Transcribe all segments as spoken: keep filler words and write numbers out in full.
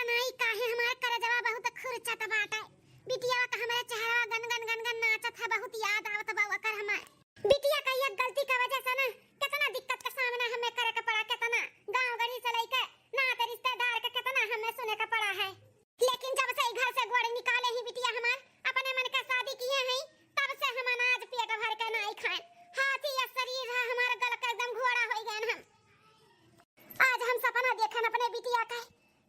नाई काहे हमार करजवा बहुत खुरचत बाटे। बिटिया का हमरे चेहरवा गन गन गन गन नाचत है, बहुत याद आवत बा ओकर हमार। बिटिया का एक गलती का वजह से ना कितना दिक्कत का सामना हमें करे के पड़ा, कितना गांव गड़ी से लेके नात रिश्तेदार के कितना हमें सुने के पड़ा है। लेकिन जब से ई घर से गोड़ निकाले ही बिटिया हमार, अपने मन के शादी किए हैं, तब से हम अनाज पेट भर के नाई खाएन। हाथी या शरीर है हमार, गल के एकदम घोड़ा हो गए हम। आज हम सपना देखन अपने बिटिया का,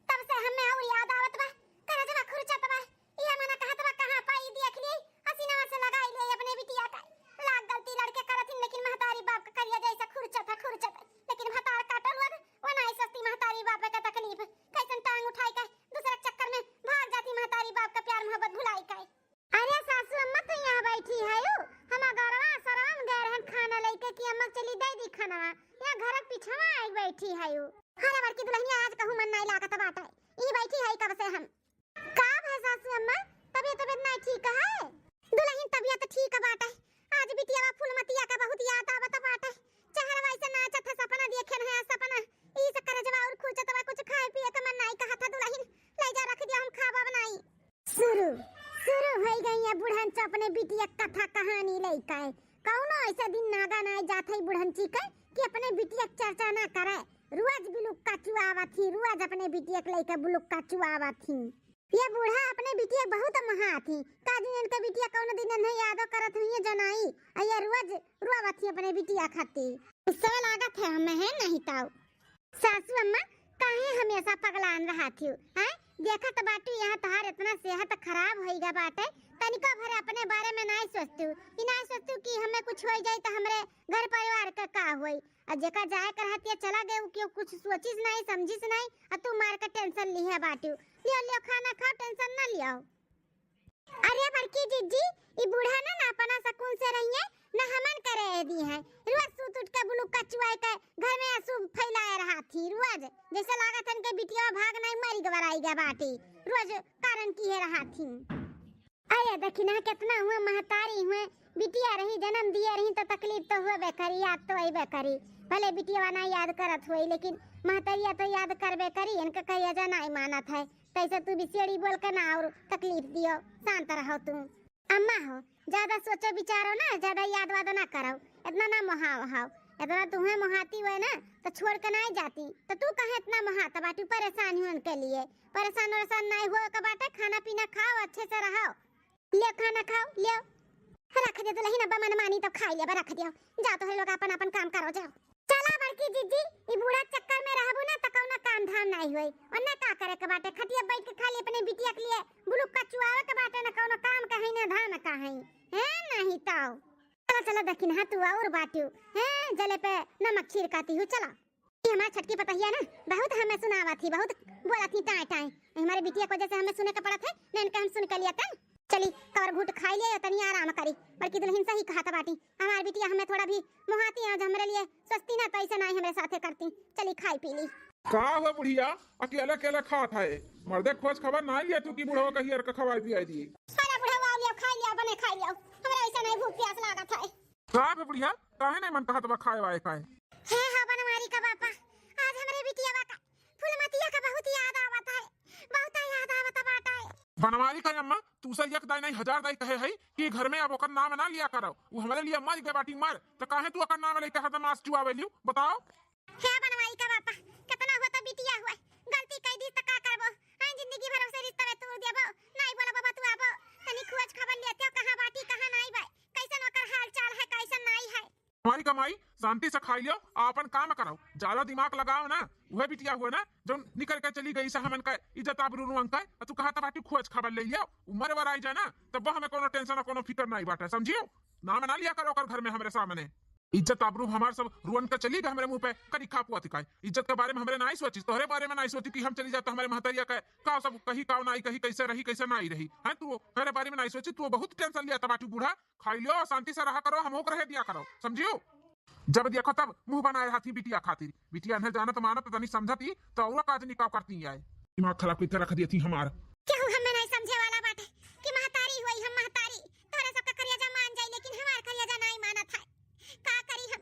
तब से हमें और याद आवत बा, करजवा खुरचत बा। ये मना कहत बा कहाँ पाई देख ली, हसीनवा से लगाई ले अपने बिटिया का। लाख गलती लड़के करत हिन, लेकिन महतारी बाप का करिया जैसे खुरचत है, खुरचत है। लेकिन भतार काटल लोग, वो नाई सस्ती महतारी बाप का तकलीफ। कैसन टांग उठाई के दूसरे चक्कर में भाग जाती महतारी बाप का प्यार मोहब्बत भुलाई के। अरे सासू अम्मा, तू यहाँ बैठी है यू? हम अगरवा सरवन गए रहन खाना लेके कि अम्मा चली दे दी खाना। यहाँ घर के पिछवा आई बैठी है यू। अरे बड़की दुल्हनिया, आज कहूँ मन नाई लागत बाटे। ई बैठी है कब से हम। का भा सासू अम्मा, तबियत, तबियत नाई ठीक है? दुल्हन तबियत ठीक बाटे। आज बिटियावा फूलमतिया का बहुत याद आवत बाटे। चेहरवा ऐसे नाचत है, सपना देखे है, सपना। ई से करजवा और खुरचत बा, कुछ खाए पिए के मन नाई कहत है दुल्हन। ले जा रख दिया, हम खाब अब नाई। शुरू, शुरू होइ गई है बुढ़न च अपने बिटिया क कथा कहानी लइके। कौनो ऐसा दिन नागा नाई जात है बुढ़न ची के कि अपने बिटिया क चर्चा ना करे। रोज बुलुक्का चुआवत ही, रोज अपने बिटिया क लइके बुलुक्का चुआवत ही। ये बूढ़ा अपने बिटिया क बहुत मोहात ही। का दिन इनके बिटिया कौनो दिन नहीं यादो करत हुई है जनाई। आ ये रोज रोवत ही अपने बिटिया खातिर। गुस्सा लागत है हमें, है नहीं ताऊ। सासू अम्मा, काहे हमेशा पगलान रहत हिउ, हैं? देखत बाटू यहाँ तोहार इतना सेहत खराब होइगा बाटे, तनिको भरे अपने बारे में नाई सोचतू। ई नाई सोचतू कि हमें कुछ होइ जाई त हमरे घर परिवार का का होई। आ जेका जाए क रहत या चला गए, उ क्यों कुछ सोचिस नाई, समझिस नाई, आ तू मार के tension लिहे बाटू। लियो, लियो, खाना खाओ, tension ना लियो। अरे बड़की जिज्जी, ई बूढ़ा ना, ना अपना सकून से रहिए, ना हमन करे दी है। रोज सूत उठ के बुलुक्का चुआए के घर में आंसू फैलाए रहत ही रोज। जैसे लागत है इनके बिटिया भाग नहीं मरी गवराई गया बाटी। रोज कारण किहे रहत ही। अरे देखी ना, कितना हुआ महतारी हुए, बिटिया रही, जन्म दिए रही तो तकलीफ तो हुए करी, याद तो अइबे करी। भले बिटिया ना याद करत हुई, लेकिन महतरिया तो याद करबे करी। इनका करिया जा नहीं मानत है। तैसे तू भी सेड़ी बोल के ना और तकलीफ दियो, शांत रहो तू। अम्मा हो, ज्यादा सोचो विचारो ना, ज्यादा याद वाद ना करो, इतना ना मोहाओ हाओ। इतना तुम्हें मोहाती हुए ना, तो छोड़ के ना जाती। तो तू कहे इतना मोहात बाटू, परेशान हुए उनके लिए। परेशान वरेशान ना हुए के बाटे, खाना पीना खाओ, अच्छे से रहो। ले खाना खाओ, ले। रख दे दुल्हन, अब मन मानी तो खाई ले, अब रख दियो। जाओ तोहरे लोग अपन अपन काम करो, जाओ। चला बड़की जिज्जी, ई बूढ़ा चक्कर में रहबू ना त कौनो काम धाम नाई होई। ओन्ने का करे के बाटे, खटिया बैठ के खाली अपने बिटिया के लिए बुलुक्का चुआवे के बाटे, ना कौनो काम का है ना धाम का है। हैं, नहीं तो। चला, चला दखिन, हाँ तू और बाटू। हैं, जले पे नमक छिड़काती हूँ, चला। ई हमार छटकी पतहिया ना, बहुत हमें सुनावत ही, बहुत बोलत ही टाँय टाँय। हमारे बिटिया को जैसे हमें सुने के पड़त है, ना इनके हम सुन के लिया तन। चली, कवर घूट खाई लिया, तनी आराम करी। बड़की दुल्हन सही कहत बाटी, हमार बिटिया हमें थोड़ा भी मोहाती, आज हमरे लिए सोचती ना, तो ऐसे ना ही हमरे साथे करती। चली, खाई पी ली। का हो बुढ़िया, अकेला अकेला खात है? मर्दे खोज खबर ना लिया तू कि बुढ़वा कहियर का खवाई पियाई दी। अरे बुढ़वा, लिया, खाई लिया, बने खाई लिया, हमरा ऐसा नहीं भूख प्यास लागत है। का हो बुढ़िया, काहे नहीं मन कहत बा खाए वाए काहे? हे हो बनवारी का बापा, आज हमरे बिटिया का फूलमतिया का बहुत याद आवत है, बहुत याद आवत बाटे। बनवारी का अम्मा, तू से एक दाई नहीं हजार दाई कहे है कि घर में अब ओकर नाम ना लिया करो, वो हमरे लिए मर गए बाटी मर, तो काहे तू ओकर नाम लेके हरदम आस चुआवे लियो, बताओ? हे बनवारी का बापा, कितना हुआ तो बिटिया हुआ, गलती कई दी तो का करबो, हैं जिंदगी भर उसे रिश्ता में तोड़ देबो, नहीं बोला बाबा तू आबो, तनी खोज खबर लेते हो कहाँ बाटी कहाँ नहीं बा, कैसन ओकर हाल चाल है कैसन नहीं है। हमारी कमाई शांति से खाई लियो, आ अपन काम कराओ, ज्यादा दिमाग लगाओ ना। वह बिटिया हुआ ना जो निकल के चली गई से हमन का इज्जत आबरू रुअन का, आ तू कहा तब आटी खोज खबर ले लियो, उम्र वर आई जाए ना, तब हमें कोनो tension और कोनो फिकर नहीं बाटे, समझियो? नाम ना लिया करो ओकर घर में हमरे सामने। इज्जत आबरू हमार सब रुअन के चली गए हमरे मुंह पे, करी खा पुआ तिकाई। इज्जत के बारे में हमरे नहीं सोची, तोहरे बारे में नहीं सोची कि हम चली जाए तो हमारे महतरिया के का सब कही, का नहीं कही, कैसे रही, कैसे नहीं रही। हैं तू मेरे बारे में नहीं सोची, तू बहुत tension लिया तब आटी बूढ़ा। खाई लियो, शांति से रहा करो, हमहू के रहे दिया करो, समझियो? जब देखो तब मुंह बनाए रहती बिटिया खातिर। बिटिया नहीं जानत मानत तनी समझती तो और काज निकाव करती है। दिमाग खराब करके रख देती हमार। केहू हमें नहीं समझे वाला बाटे कि महतारी हुई हम महतारी। तोहरे सबका करेजा मान जाई लेकिन हमार करेजा नहीं मानत है। का करी हम?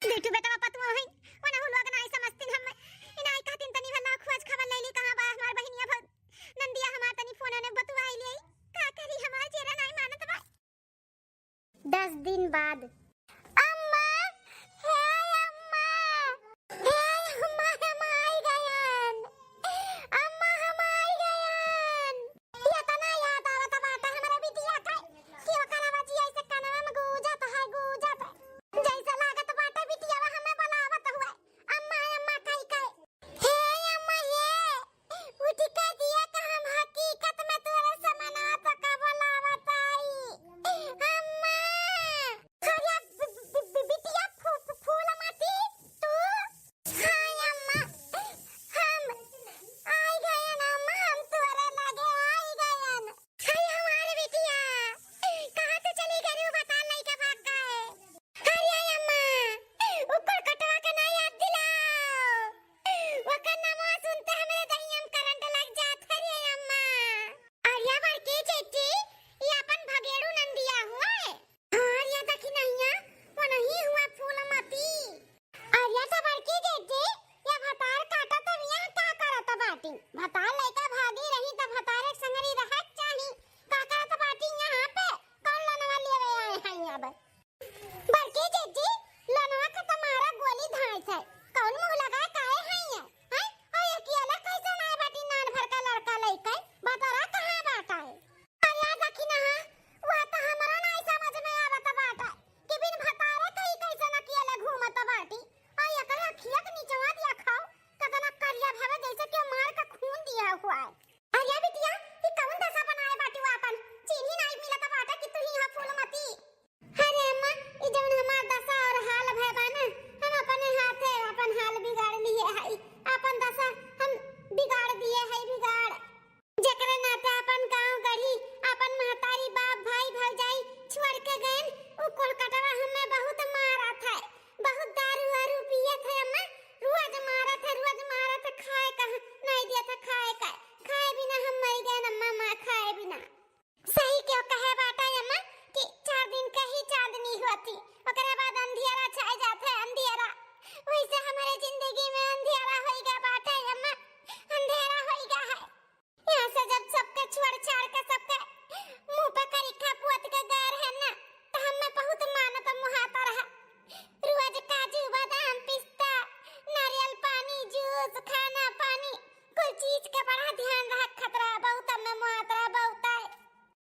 बेटू बेटवा पतुआ है, वनहु लोग नहीं समझतीन हम। इनाई कहतीन तनी भला खोज खबर ले ली कहाँ बा हमार बहिनिया भौ दिन बाद। अम्मा, हे अम्मा, हे अम्मा, हम आई गयन। अम्मा, हम आई गयन। एतना याद आवत बाटे हमरे बिटिया के कि ओकर आवाज ऐसे कानवा में गूंजत है, गूंजत है। जैसे लागत बाटे बिटिया हमें बुलावत हुए, अम्मा, अम्मा कहि कहि। हे अम्मा, हे, उठ के दिया का हम हकीकत में तोरे समनवा तो का बुलावत आई। अम्मा, अरे बि-, बि-, बि-, बिटिया फू-, फू-, फूलमती, तू? हाँ अम्मा, हम आई गयन अम्मा, हम तोरे लगे आई गयन। हाय हमार बिटिया, कहाँ से चली गई रे, बतार लइका भाग गए। अरे अम्मा, उ कुलकटवा के ना याद दिलाओ। ओकर नामवा सुनते हमरे दहिया में करंट लग जात है रे अम्मा। अरे बड़की जीजी, ये अपन भगेड़ू नंदिया हुए। अरे देखी नहिया, वो नहीं हुआ फूलमती। अरे तो बड़की जीजी, ये भतार काटा तो मियाँ का करत बाटी? भतार लइका भागी रही तो भतार एक संगरी रहत चाही। का करत बाटी यहाँ पे? कौन लनवा लेवे आए हैं अब? बड़की जीजी, लनवा के तुम्हारा गोली धाइस है। कौन मुँह लगाए काहे हैं ये? हैं? और ये अकेला कैसे ना बाटी नान भर का लड़का लइके? भतारा कहाँ बाटा है? अरे देखी ना, हाँ, वह तो हमरा ना समझ में आवत बाटा कि बिन भतारे के ही कैसे न अकेले घूमत बाटी। और एकर अखिया के निचवा दिया खाओ, कतना करिया भवे जैसे कि मार के खून दिया हुआ है। अरे बिटिया, ई कौन दशा बनाए बाटी वो अपन? चीन्ही नाई मिलत बाटा कि तू ही हो फूलमती। अरे अम्मा, ई जौन हमार दशा और हाल भय बा ना, हम अपने हाथे अपन हाल बिगाड़ लिए हई। अपन दशा हम बिगाड़ दिए हई, बिगाड़। जेकरे नाते अपन गाँव गढ़ी, अपन महतारी, बाप, भाई, भौजाई छोड़ के गएन, उ कोलकटवा हमें बहुत मारत है, बहुत दारू वारू पियत है अम्मा, रोज मारत है, रोज मारत है, खाए का नहीं देत है, खाए का, खाए बिना हम मर गएन अम्मा, माँ, खाए बिना। सही क्यों कहे बाटा अम्मा कि चार दिन के ही चांदनी होती, ओकरे बाद अंधियारा छाए जात है, अंधियारा। वैसे हमारे जिंदगी में अंधियारा होइगा बाटा अम्मा, अंधेरा होइगा है। यहाँ से जब सबके छोड़ छाड़ के सबके मुंह पे करिखा पोत के गए रहे ना, तो हमें बहुत मानत मुहाता रहा। रोज काजू, बादाम, पिस्ता, नारियल पानी, जूस, खाना पानी, कुल चीज के बड़ा ध्यान रहा। खतरा बहुत हमें मुहात रहा, बहुत है।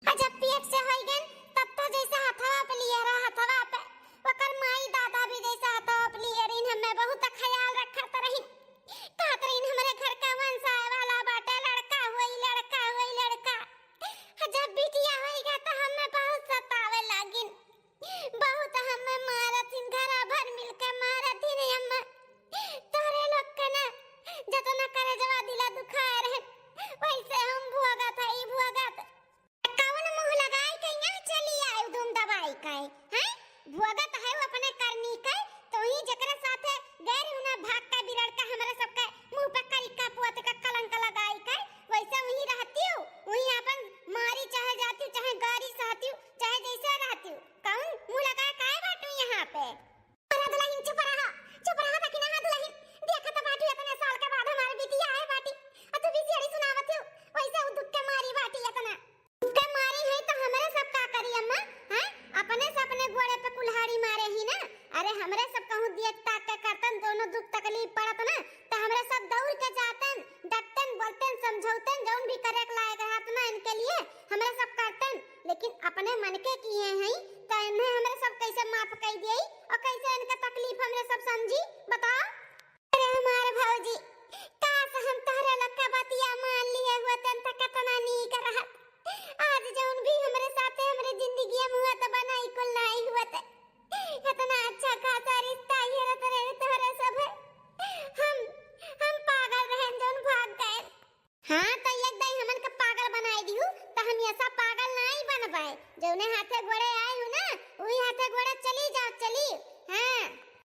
आ जब पेट से होई गन, तब तो जैसे हथवा पे लिए रहा, हथवा पे। ओकर माई दादा भी जैसे हथवा पे लिए रही, हमें बहुत ख्याल रखत रही। कहत रही, "हमरे घर का वंश आए वाला बाटे, लड़का होई, लड़का होई, लड़का।" आ जब बिटिया होई गया, तो हमें बहुत सतावे लागिन। बहुत हमें मारत हिन, घरा भर मिलके मारत हिन अम्मा। तोहरे लोग के ना जतना करेजवा दिला दुखाए रहे, वैसे हम भोगत हई, भोगत। कौन मुंह लगाई के यहाँ चली आए दुम दबाई के, हैं? भोगत है वो अपने करनी के, तो ही जेकरे साथे गैर हुना भाग के बिरड़ के हमरे सबके मुंह पे करिका पोत के कलंक लगाई के, वैसे वही रहती हो, वही अपन मारी चाहे जाती हो, चाहे गारी सहती हो, चाहे जैसे रहती हो। कौन मुंह लगा काहे बाटू यहाँ पे? अरे दुलहिन, चुप रहा, चुप रहा, बाकी ना दुलहिन, देखा तो बाटू, इतने साल के बाद हमारे बिटिया आए बाटी, और तू भी छेड़ी सुनावत हो, वैसे वो दुख के मारी बाटी इतना। दुख के मारी है तो हमरे सब का करी अम्मा, हैं? अपने से अपने गोड़े पे कुल्हाड़ी मारे ही ना। अरे हमरे सब कहूँ देख ताक के करतन, दोनों दुख तकलीफ पड़त ना, तो हमरे सब दौड़ के जातन, डटतन, बोलतन, समझौतन, जौन भी करे के लायक रहत ना इनके लिए, हमरे सब करतन। लेकिन अपने मन के किए हैं, तो इन्हें हमरे सब कैसे माफ कर दिए और कैसे इनका तकलीफ हमरे सब समझी, बताओ? अरे हमार भौजी, काश हम तोहरे लोग का बतिया मान लिए होतन, तो कितना नीक रहत। आज जौन भी हमरे साथे हमरे जिंदगी में हुआ, तो बनाई कुल नहीं हुआ, तो इतना अच्छा खासा रिश्ता ये रहत रहे तोहरे सब। हम, हम पागल रहन, जौन भाग गए। हाँ, तो एक दाई हमन के पागल बनाए दिहू, तो हम ऐसा पागल नाई बनबे। जौने हाथे गोड़े आए हूँ ना, वही हाथे गोड़े चली जाओ, चली। हाँ,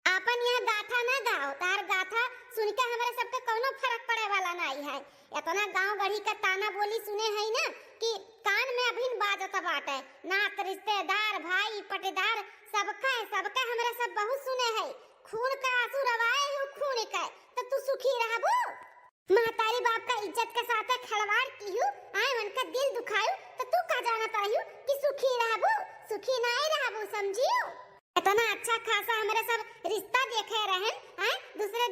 आपन यहाँ गाथा ना गाओ, तार गाथा सुन के हमरे सबके कौनो फर्क पड़े वाला नाई है। इतना गांव गढ़ी का ताना बोली सुने है ना कि कान में अभिन बाजत बाटे। नात रिश्तेदार, भाई, पटेदार, सबके, सबके हमरे सब बहुत सुने है। खून का आंसू रवाए हूँ खून के, तो तू सुखी रहबू? महतारी बाप का इज्जत के साथे खिलवाड़ किहू, आए उनका दिल दुखायू, तो तू का जानत रहू कि सुखी रहबू? सुखी नाई रहबू, समझियू?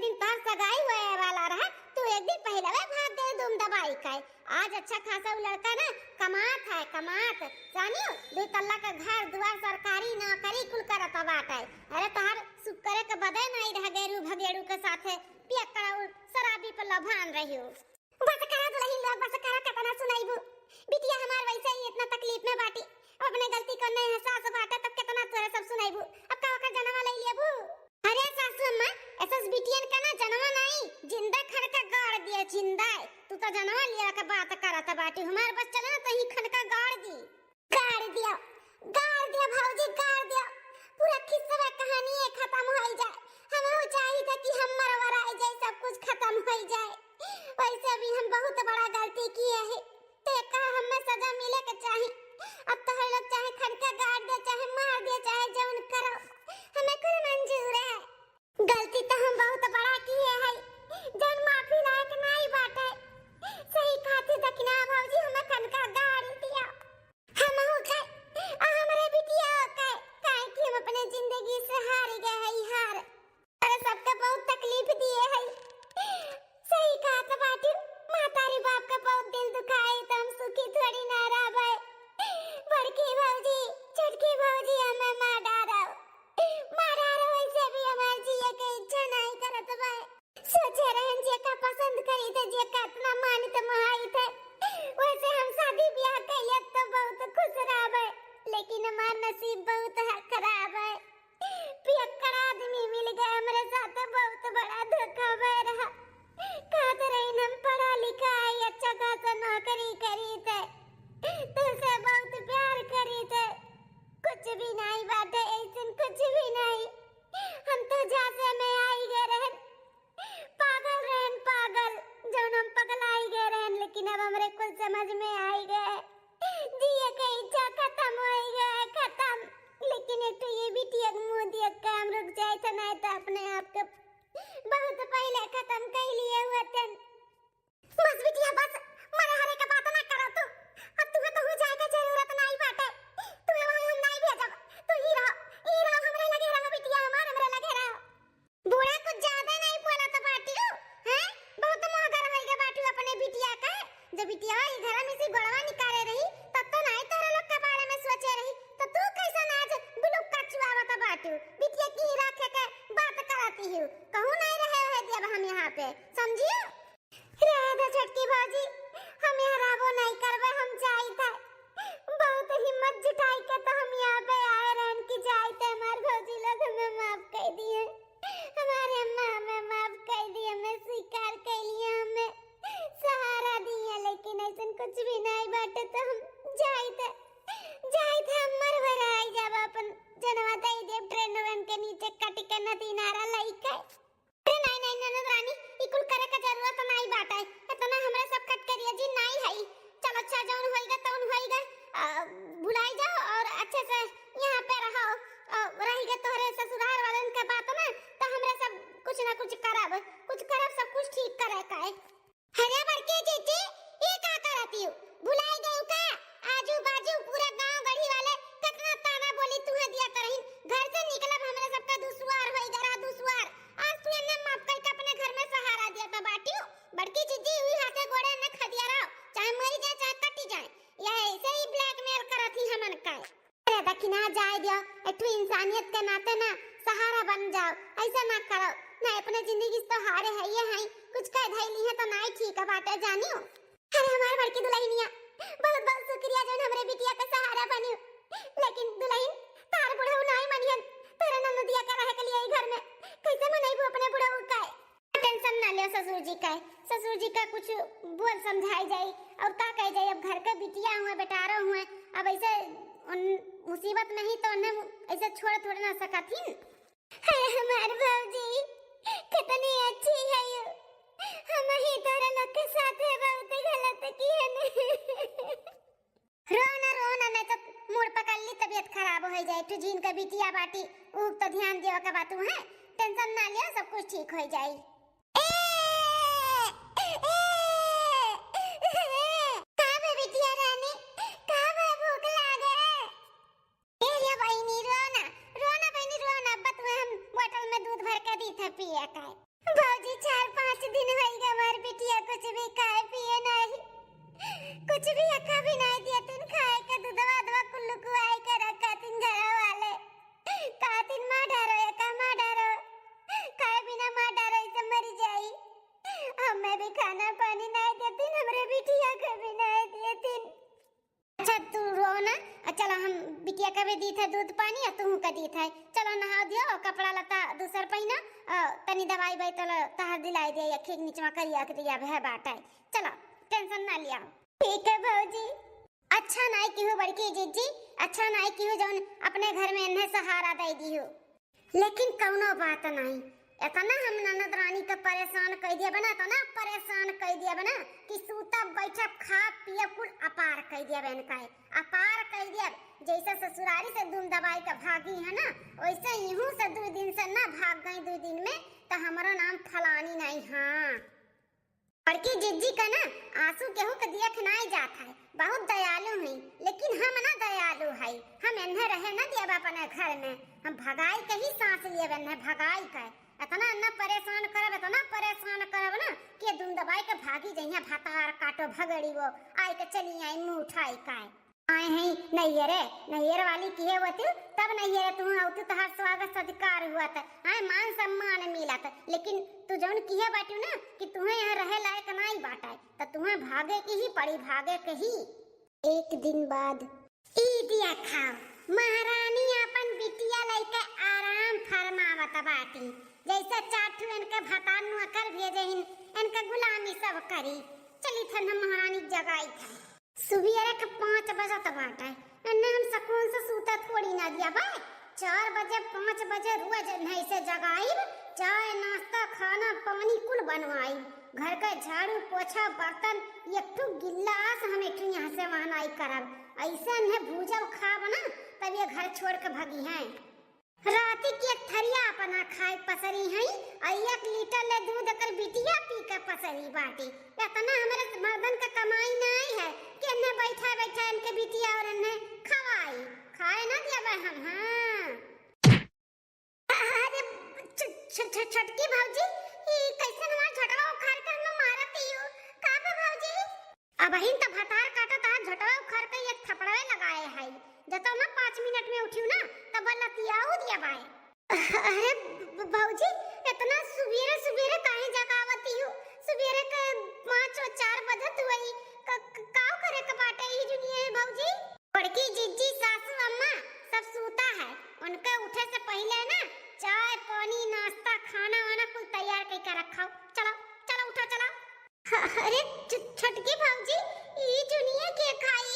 दिन तोहार सगाई होए वाला रहा, तू एक दिन पहिले भाग गए धूम दबाई के। आज अच्छा खासा उ लड़का ना कमात है, कमात, जानियो, दो तल्ला का घर दुआर, सरकारी नौकरी कुल करत बाटे। अरे तोहार सुख करे के बदे नहीं रह गए रू भगेड़ू के साथे पियक्कड़ और शराबी पे लभान रहियो। बस करा दुलहिन लोग, बस करा, केतना सुनाइबू। बिटिया हमार वैसे ही इतना तकलीफ में बाटी, अब अपने गलती को नहीं एहसास बाटे, तब केतना तोरे सब सुनाइबू। अब का ओकर जनवा ले लेबू? अरे सासू अम्मा, ऐसा बिटियन का ना जनवा नहीं, जिंदा खनका गाड़ दिया, जिंदा। तू तो जनवा लिया के बात करत बाटी, हमार बस चले ना तो ही खनका गाड़ दी। गाड़ दिया, गाड़ दिया भौजी, गाड़ दिया। पूरा किस्सा कहानी ये खत्म होई जाए। हम हो चाहित कि हम मरवराई जाए, सब कुछ खत्म होई जाए। वैसे भी हम बहुत बड़ा गलती किए हैं, तो एकर हमें सजा मिले के चाही। अब तो हम लोग चाहे खनका गाड़ दे, चाहे मार दे, चाहे जौन करो, हमें कुल मंजूर है। गलती तो हम बहुत बड़ा किए है, जौन माफी लायक नहीं बाटे। सही कहती दखिना भौजी, हमें खनका गाड़ दिया। हमहू खाए, आ हमरे बिटिया खाए, काहे कि हम अपने जिंदगी से हार गए हई, हार। अरे सबके बहुत तकलीफ दिए हई। सही कहत बाटू, महतारी बाप का बहुत दिल दुखाए, तो हम सुखी थोड़ी ना रहबे। बड़की भौजी, छोटकी भौजी हमें मार डारो, मार डारो, वैसे भी हमार जिए के इच्छा नहीं करत बा। सोचे रहन जेका पसंद करी थे, जेका इतना मानित महाई थे, वैसे हम शादी ब्याह कैले तो बहुत खुश रहबे, लेकिन हमार नसीब बहुत है खराब है। पियक्कड़ आदमी मिल गए हमरे साथ, बहुत बड़ा धोखा भय रहा। कहत रही हम पढ़ा लिखा है, अच्छा खासा नौकरी करी थे, तुझसे बहुत प्यार करी थे, कुछ भी नहीं बाटे, ऐसन कुछ भी नहीं। हम तो झांसे में आई गए रहन, पागल रहन, पागल, जौन हम पगलाई गए रहन, लेकिन अब हमरे कुल समझ में आई गए। जिए के इच्छा खत्म होई गए, खत्म। लेकिन एक ठो ये बिटिया के मुंह देख के हम रुक जाए थे, नहीं तो अपने आप के बहुत पहले खत्म कर लिए हुए थे। बस बिटिया बस, मरे हरे के बात ना करो तू। अब तुम्हें कहूँ जाए के जरूरत नहीं बाटे, तुम्हें वहाँ हम नहीं भेजब। तू ही रहो, ही रहो, हमरे लगे रहो बिटिया हमार, हमरे लगे रहो। बूढ़ा कुछ ज्यादा नहीं बोलत बाटियो, हैं? बहुत महगर होई गए बाटियो अपने बिटिया का। जब बिटिया ई घर में से गोड़वा निकाले रही, तब तो नहीं तोहरे लोग के बारे में सोचे रही, तो तू कैसन आज बुलुक का चुआवत बाटियो? बिटिया की रखे के बात करती हो, कहूँ नहीं रहे, रहे देब हम यहाँ पे, समझियो? रहे दे छोटकी भौजी, हम यहाँ रहबो नहीं करबे, हम जाइत है। बहुत हिम्मत जुटाई के तो हम यहाँ पे आए रहन कि जाइत है, हमार भौजी लोग हमें माफ कर दिए, हमारे अम्मा हमें माफ कर दिए, हमें स्वीकार कर लिए, हमें सहारा दिए, लेकिन ऐसन कुछ भी नहीं बाटे तो हम जाइत है, जाइत है, हम मर भराई जाब, अपन जनवा दे देब ट्रेन वेन के नीचे कट के नदी नारा लइके। अरे नाई, नाई, ननद रानी, ई कुल करे के जरूरत नाई बाटे। इतना हमरे सब कट करिया जी नाई हई। चल अच्छा, जौन होइगा तौन होइगा, आ, भुलाई जाओ और अच्छे से यहाँ पे रहो। आ, रहिगा तोहरे ससुराल वालन के बात ना, तो हमरे सब कुछ ना कुछ करब, कुछ करब, सब कुछ ठीक करे का है। अरे बड़की जीजी, ये का करती हो? भुलाई गयू का? आजू बाजू पूरा गांव गढ़ी वाले कितना ताना बोली तुहे दिया करहिन। घर से निकलब हमरा सबका दुश्वार होई गरा दुश्वार। आज तू एन्ने माफ करके अपने घर में सहारा दिया तो बाटियो। बड़की जीजी, उही हाथे गोड़े ने खदिया रहो, चाहे मरी जाए चाहे कटी जाए। यह ऐसे ही ब्लैकमेल करत ही हमन का। अरे दखिना जाए दियो, एक ठो इंसानियत के नाते ना सहारा बन जाओ, ऐसा ना करो, ना अपने जिंदगी से तो हारे है ये हैं, कुछ कह धैली है तो नाई ठीक बाटे जानियो। अरे हमार बड़की दुलहिनिया, बहुत बहुत शुक्रिया जौन हमरे बिटिया के सहारा बनियो, लेकिन दुलहिन तार बुढ़ऊ नाई मनिहन, तोरे ननदिया का रहे के लिए ई घर में कैसे मनैबू अपने बुढ़ऊ का? टेंशन ना लियो ससुर जी का, ससुर जी का कुछ बोल समझाई जाई और का कही जाई, अब घर के बिटिया हुए, बेटारो हुए, अब ऐसे उन मुसीबत में ही तो उन्हें ऐसे छोड़ थोड़े ना सकत ही। अरे हमार भौजी कितनी अच्छी है यू, हम ही तोरे लोग के साथ है बहुत गलत किए ने। रो ना, रो ना, नहीं तो मूड पकड़ ली, तबीयत खराब हो जाए। तू जिन के बिटिया बाटी, ऊ तो ध्यान दियो के बात है, टेंशन ना लियो, सब कुछ ठीक हो जाए। ए, ए, का बे बिटिया रानी, का बे भूख लागे? ए रे बहिनी, रो ना, रो ना बहिनी, रो ना, अब तुम्हें हम बोतल में दूध भर के दी थे पिए का। कुछ भी अका भी नाहीं दिया तिन खाए का, दूधवा दवा कुल्लू कुआई का रखा तिन घर वाले। का तिन मार डारो, एका मार डारो। खाए बिना मार डारो, इसे मरी जाई। हमें भी खाना पानी नाहीं दिया तिन, हमरे बिटिया का भी नाहीं दिया तिन। अच्छा, तू रो ना। अ, चलो, हम बिटिया का भी दी था दूध पानी, और तू का दी था। चलो, नहाओ दियो, कपड़ा लता दूसर पहिना, अ, तनी दवाई बाई तो तहार दिलाई दिया, या खींच निचवा करिया के दिया है बाटा। चलो, tension ना लिया। ठीक है भौजी। अच्छा नाई किहू बड़की जिज्जी, अच्छा नाई किहू जौन अपने घर में इन्हें सहारा दे दिहू। लेकिन कौनो बात नाई, इतना हम ननद रानी के परेशान कई दिया बना, इतना परेशान कई दिया बना कि सूतब बैठब खाब पियब कुल अपार कई दिया बहन का है, अपार कई दिया। जैसे ससुरारी से धूम दबाई के भागी है ना, वैसे इहू से दो दिन से ना भाग गई, दो दिन में तो हमारा नाम फलानी नाई। हाँ, बड़की जिज्जी का ना आंसू केहू के देख नाई जात है, बहुत दयालु हैं, लेकिन हम ना दयालु है, हम इन्हें रहे ना दियब अपने घर में, हम भगाई के ही सांस लियब इन्हें, भगाई के। इतना न परेशान करब, इतना परेशान करब ना कि धूम दबाई के भागी जइहें भतार काटो भगड़ी वो, आई के चली आई मुंह उठाई का। आए हैं नैहरे, नैहर वाली किहे होती, तब नैहरे तू आउतू, तहार स्वागत सत्कार हुआ था, आए मान सम्मान मिला था। लेकिन तू जौन किहे बाटू ना कि तुहें यहाँ रहे लायक नाई बाटा है, तो तुहें भागे की ही पड़ी, भागे के ही। एक दिन बाद। ई दिया खाओ, महारानी अपन बिटिया लइके आराम फरमावत बाटी। जैसे चार ठू इनके भतार नौकर भेजे हिन, इनके गुलामी सब करी। चली थन हम महारानी जगाई थन। सुबेरे के पाँच बजत बाटे, एन्ने हम सकून से सूते थोड़ी ना दिया बा। चार बजे, पाँच बजे रोज एन्ने इसे जगाइब, चाय, नाश्ता, खाना, पानी कुल बनवाइब। घर के झाड़ू, पोछा, बर्तन, एक ठू गिलास हम एक ठू यहाँ से वहाँ नाई करब। ऐसे एन्ने भूजब खाब ना, तब ये घर छोड़ के भगी हैं। राती के एक थरिया अपना खाए पसरी हई, आ एक लीटर ले दूध एकर बिटिया पी के पसरी बाटी। इतना हमरे मर्दन के कमाई नाई है कि एन्ने बैठा बैठा इनके बिटिया और एन्ने खवाई, खाए ना देबे हम। हाँ। अरे छ-, छ-, छ-, छोटकी भौजी, ई कैसन हमार झोटवा उखाड़ के हमें मारत ही हो? का बा भौजी? अबहिन त भतार काटत आ, झोटवा उखाड़ के एक थपड़वे लगाए हई। जतौ ना पाँच मिनट में उठियो ना, तब लतियाऊ दिया बाए। अरे ब-, भौजी, इतना सुबेरे सुबेरे काहे जगावती हो? सुबेरे के पाँच और चार बजत हुई। क-, क-, काव करे के बाटे ई दुनिया है भौजी? बड़की जिज्जी, सासू अम्मा सब सूता है, उनके उठे से पहिले ना चाय, पानी, नाश्ता, खाना वाना कुल तैयार कइके रखाओ। चलो, चलो, उठो, चलो। अरे छ-, छोटकी भौजी, ई जुनिया के खाई?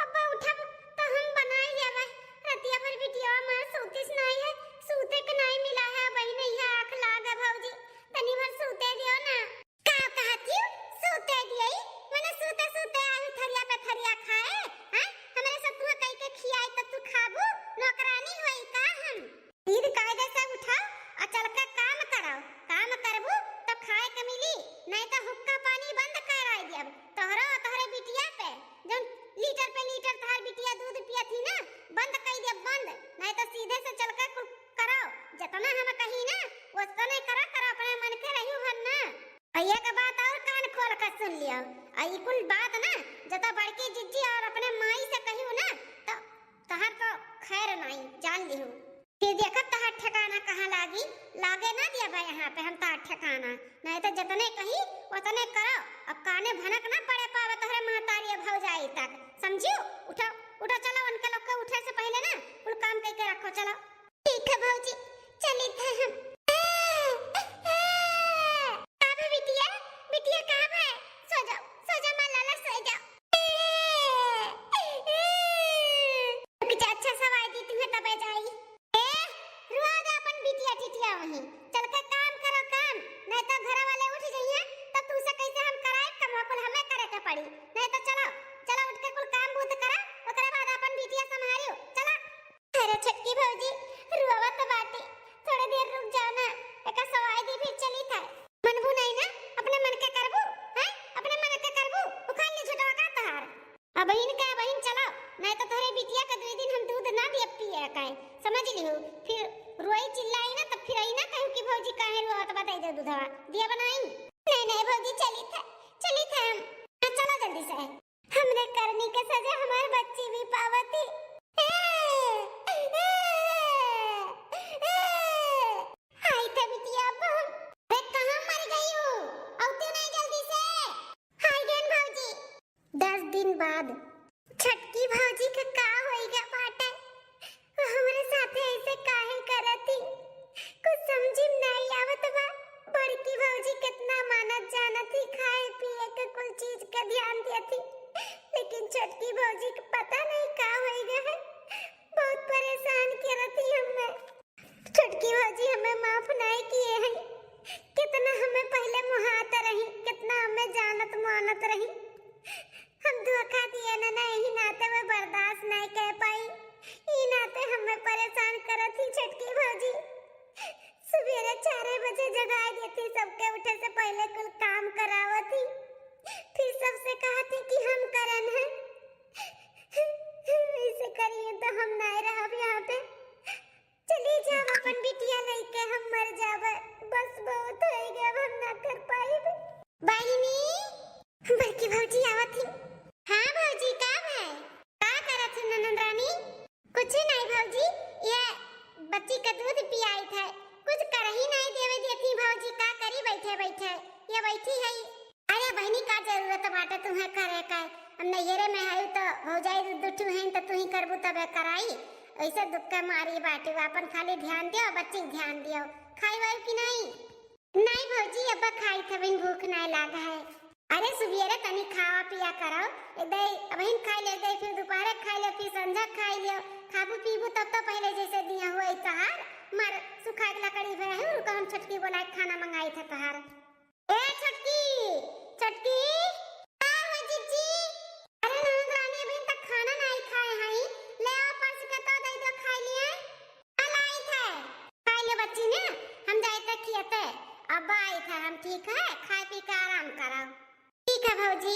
अब उठब त हम बनाए लेबे। रतिया भर बिटिया हमार सूतिस नाई है, सूते के नाई मिला है, वही नहीं है, आँख लाग है भौजी, तनी भर सूते दियो ना। का कहती हो? सूते दियई? मने सूते सूते आलू थरिया पे थरिया खाए? हैं? हमरे सब तुहा कई के खियाई त तू खाबू? नौकरानी होई का हम? सीध कायदे से उठाओ और चल के काम करो। काम करबू तो खाए के मिली, नहीं तो हुक्का पानी बंद कराई दियब तोहरो और तोहरे बिटिया पे। जौन लीटर पे लीटर तोहार बिटिया दूध पियत ही ना, बंद कई दियब बंद, नहीं तो सीधे से चल के कुल करो। जितना हम कही ना, उतने करा करो, अपने मन के रहियो हन ना। भैया का बात और कान खोल के सुन लियो। आ ई कुल बात ना, जता बड़की जिज्जी और अपने माई से कहियो ना, तो तहार तो खैर नाई, जान लिहू। फिर देखब तहार ठिकाना कहाँ लागी, लागे ना दिया भाई यहाँ पे हम तहार ठिकाना। नहीं तो जतने कही, उतने करो। अब काने भनक ना पड़े पावे तोहरे महतारी भौजाई तक, समझियो? उठो, उठो, चलो, उनके लोग के उठे से पहले ना कुल काम कइके रखो, चलो। ठीक है भौजी, चली थे हम। का बे बिटिया, बिटिया का बे? सो जाओ, सो जाओ, माँ लाला, सो जाओ। बिटिया, अच्छा सवाई दी तुम्हें, तबे जाई। ए, रुआ दे अपन बिटिया टिटिया वहीं। चल के काम करो काम, नहीं तो घर वाले उठ जाइए, तो तू से कैसे हम कराए, कमवा कुल हमें करे के पड़ी। नहीं तो चलो, चलो उठ के कुल काम बूत करा, ओकरे बाद अपन बिटिया संभालियो। चला। अरे छोटकी भौजी, रुआवत बाटी, थोड़े देर रुक जाओ ना, एका सवाई दी फिर चली था। मनबू नहीं ना, अपने मन के करबू, हैं? अपने मन के करबू, उखाड़ ली झुटवा का तहार। अबहिन के अबहिन चलो, नहीं तो तोहरे बिटिया के दुई दिन हम दूध ना दिए पिए काहे, समझ लिहू। फिर रोई चिल्लाई ना, तब फिर आई ना कहू कि भौजी काहे रुआवत बा, दे दे दूधवा, दिया बनाई। नहीं, नहीं भौजी, चली था, चली था हम। हाँ, चलो जल्दी से। हमरे करनी के सजा हमार बच्ची भी पावती। हाय थे बिटिया, अब हम, अरे कहाँ मर गई हो? औती नहीं जल्दी से। हाय गन भौजी। दस दिन बाद। छोटकी भौजी के का होई गया बाटे? वो हमरे साथे ऐसे काहे करत ही? कुछ समझी में नहीं आवत बा। बड़की भौजी कितना मानत जानत ही, खाए पिए के कुल चीज के ध्यान देत ही, लेकिन छोटकी भौजी के पता नहीं का होई गए है। बहुत परेशान करत ही हमें। छोटकी भौजी हमें माफ नहीं किए हैं। कितना हमें पहले मुहात रही, कितना हमें जानत मानत रही। हम धोखा दिए ना, ना, यही नाते में बर्दाश्त नहीं कर पाई। ई नाते हमें परेशान करत ही छोटकी भौजी। सुबेरे चार बजे जगाए देती, सबके उठे से पहले कुल काम करावत ही, फिर सबसे कहत ही कि हम करन है। ऐसे करिए तो हम नहीं रहब यहाँ पे। चली जाब अपन बिटिया लेके, हम मर जाब। बस बहुत होई गया, अब हम ना कर पाइब। बहिनी, बड़की भौजी आवत ही। हाँ भौजी, का है? का करत ही ननद रानी? कुछ नहीं भौजी, ये बच्ची का दूध पियाई थे, कुछ करही नहीं देवे देती भौजी, का करी बैठे बैठे, ये बैठी है। अरे बहिनी, का जरूरत बाटे तुम्हें करे का? हम नैहरे में हई तो भौजाई दू दू ठू हैं तो तू ही करबू तबे कराई। ऐसे दुख के मारी बाटी, अपन खाली ध्यान दियो, बच्ची के ध्यान दियो। खाई वाई कि नहीं? नहीं भौजी, अब खाई थे, अबहिन भूख नहीं लागा है। अरे सुबेरे तनी खावा पिया करो, एक दाई अबहिन खाई ले, एक दाई फिर दोपहरे खाई ले, फिर संझा खाई लियो। खाबू पीबू तब तो पहले जैसे दिया हुआ तहार, मार सुखा के लकड़ी भे है, उनको हम छोटकी बोला के खाना मंगाई थे तहार। ए छोटकी, छोटकी, का हो जीजी? अरे ननद रानी अभी तक खाना नहीं खाए हई, ले आओ परस के तो दे दो खाए लिए। चल आई थे, खाए ले बच्ची ने, हम जाए थे खियते, अब आई थे हम, ठीक है, खाए पी के आराम करो। ठीक है भौजी,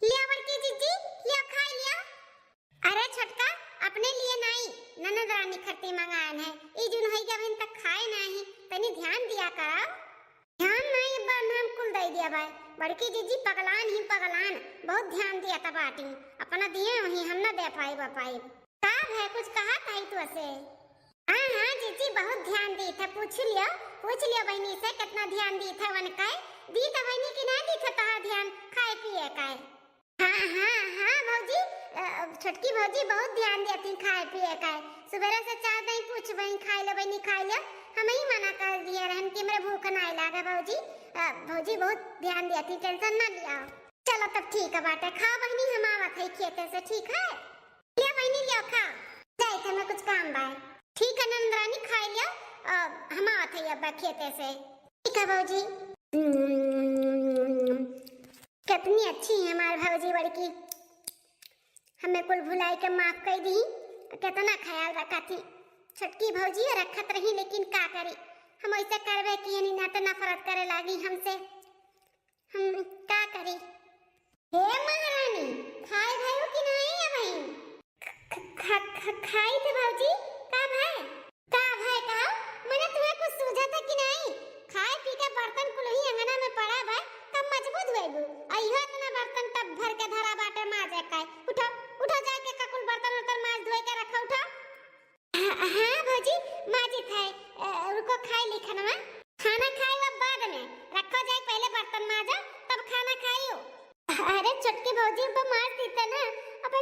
लिया बड़की जीजी, लिया खाए लिया। अरे छोटका, अपने लिए नाई, ननद रानी खट्टी मंगान है। ई जुन होई गया, अभी तक खाए नाही, तनी ध्यान दिया करा। ध्यान नाई, बा नाम कुल दे दिया भाई। बड़की जीजी पगलान ही पगलान, बहुत ध्यान दिया था बाटी। अपना दिए वही हम ना दे पाई बा पाई। का है, कुछ कहा ताई तू असे? हाँ, हाँ जीजी, बहुत ध्यान दी था। पूछ लियो, पूछ लियो बहनी से कितना ध्यान दी था वन का। दी था बहनी कि ना दी था तहा ध्यान खाए पिए का। हाँ, हाँ, हाँ भौजी, अ, छोटकी भौजी बहुत ध्यान देती खाए पिए का। सुबेरे से चार दाई पूछबई, खाए लेबई, नहीं खाए ले, हम ही मना कर दिए रहन कि हमरे भूख ना लागे भौजी। अ, भौजी बहुत ध्यान देती, tension ना लिया। चलो तब ठीक है बाटे, खा बहनी, हम आवत है खेते से, ठीक है? लिया बहनी, लिया खा, जाए थे मैं कुछ काम बाय। ठीक है ननद रानी, खाए लिया, अ, हम आवत है अब खेते से। ठीक है भौजी। कितनी अच्छी है हमार भौजी बड़की, हमें कुल भुलाई के माफ कर दी, कितना ख्याल रखा थी। छोटकी भौजी रखत रही, लेकिन का करी, हम ऐसे करबे कि यानी ना तो नफरत करे लागी हमसे, हम का करी। हे महारानी, खाए भयो कि नहीं अबही? ख-, ख-, ख-, खाई थे भौजी, का भाई? का भाई का? मने तुम्हें कुछ सूझा था कि नहीं? खाए पी के बर्तन कुल ही अंगना में पड़ा बा, तब मजबूत होएबू। आ इहो इतना बर्तन टब भर के धरा बाटे माजे का। उठो, उठो जाके का कुल बर्तन उर्तन माज धोए के रखो, उठो। हाँ, हाँ भौजी, माजित है। अ, रुको, खाई ली खानवा। खाना खाई अब बाद में, रखो जाए, पहले बर्तन माजो, तब खाना खाइयो। अरे छोटकी भौजी, अब माज दीते ना, अब